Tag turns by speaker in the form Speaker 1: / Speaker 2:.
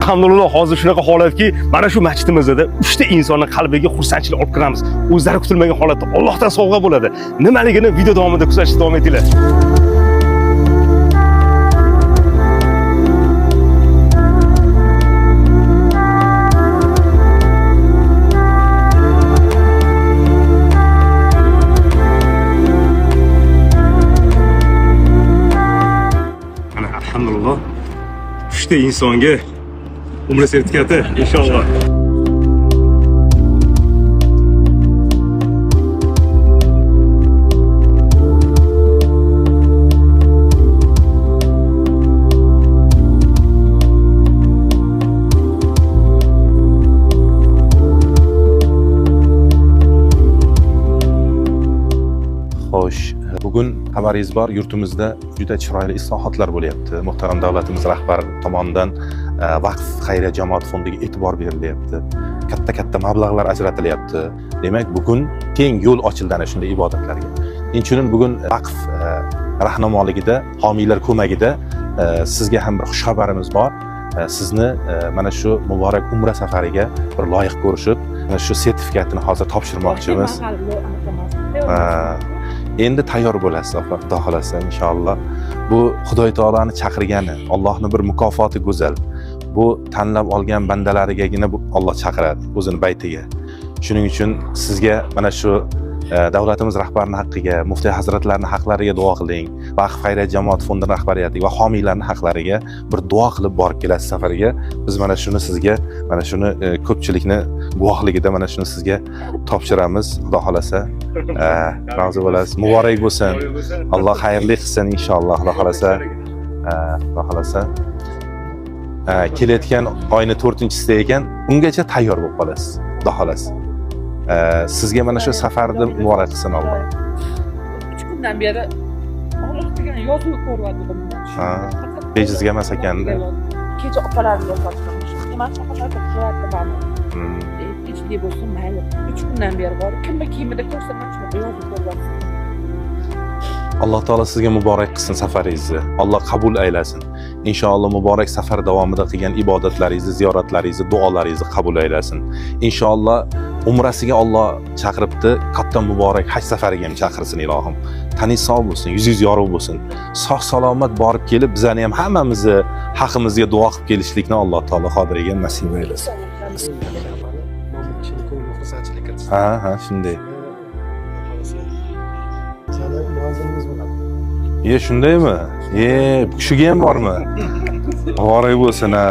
Speaker 1: Alhamdulillah, hozir shunaqa holatki, mana shu masjidimizda 3 ta insonni qalbiga xursandchilik olib kiramiz. O'zlari kutilmagan holatda Allohdan sovg'a bo'ladi. Nimaligini video davomida kuzatishda davom etinglar. Mana alhamdulillah 3 ta insonga umra sertifikati inshaalloh.
Speaker 2: Xo'sh, bugun xabaringiz bor, yurtimizda juda chiroyli islohotlar bo'lyapti. Muhtaram davlatimiz rahbari tomonidan Vaqf xayriya jamoat fondiga e'tibor berilyapti. Katta-katta mablag'lar ajratilyapti. Demak, bugun keng yo'l ochildi ana shunday ibodatlarga. Inchunun bugun Vaqf rahnamoligida, homiylar ko'magida sizga ham bir xushxabarimiz bor. Sizni mana shu muborak umra safariga bir loyiq ko'rishib, mana shu sertifikatini hozir topshirmoqchimiz. Ha, endi tayyor bo'lasiz opa, xudo xohlasa inshaalloh. Bu Xudoy taoloni chaqirgani, Allohni bir mukofoti go'zal. Bu tanlab olgan bandalarigagina bu Alloh chaqiradi o'zini baytiga. Shuning uchun sizga mana shu davlatimiz rahbarini haqqiga, muftiy hazratlarining haqlariga duo qiling. Vaqf xayriya jamoat fondi rahbariyatiga va homiylarning haqlariga bir duo qilib borib kelasiz safarga. Biz mana shuni sizga, mana shuni ko'pchilikni guvohligida mana shuni sizga topshiramiz, xudo xohlasa. Rozi bo'lasiz. Muborak bo'lsin. Alloh xayrli qilsin inshaalloh, xudo xohlasa. Xudo xohlasa. Kelayotgan oyni 4-chisida ekan, ungacha tayyor bo'lib qolasiz, xudo xohlasa. Sizga mana shu safarni muborak qilsin Alloh.
Speaker 3: 3 kundan beri Alloh degan yozuv ko'ryaptim.
Speaker 2: Ha, bejizga emas ekanda.
Speaker 3: Kecha opalarimga sotdim. Nima shunaqa qilyapti mani.
Speaker 2: Hmm.
Speaker 3: Tinchlik bo'lsin, mayli. 3 kundan beri bor. Kimni kiyimida ko'rsam mana shunaqa yozuv ko'ryapti.
Speaker 2: Alloh taolo sizga muborak qilsin safaringizni. Alloh qabul aylasin. Inshaalloh muborak safar davomida qilgan ibodatlaringizni, ziyoratlaringizni, duolaringizni qabul aylasin. Inshaalloh umrasiga Alloh chaqiribdi, katta muborak haj safariga ham chaqirsin ilohim. Taningiz sog' bo'lsin, yuzingiz yorug' bo'lsin. Sog' salomat borib kelib, bizani ham hammamizni haqimizga duo qilib kelishlikni Alloh taolo qodiriga nasib aylasin.
Speaker 4: Mo'min kishini ko'ngliga xursandchilik kiritsin.
Speaker 2: Ha, ha, shunday.
Speaker 4: Bizani muazzinimiz bo'ladi.
Speaker 2: Ye, shundaymi? Ye, bu kishiga ham bormi? Muborak bo'lsin. Ha.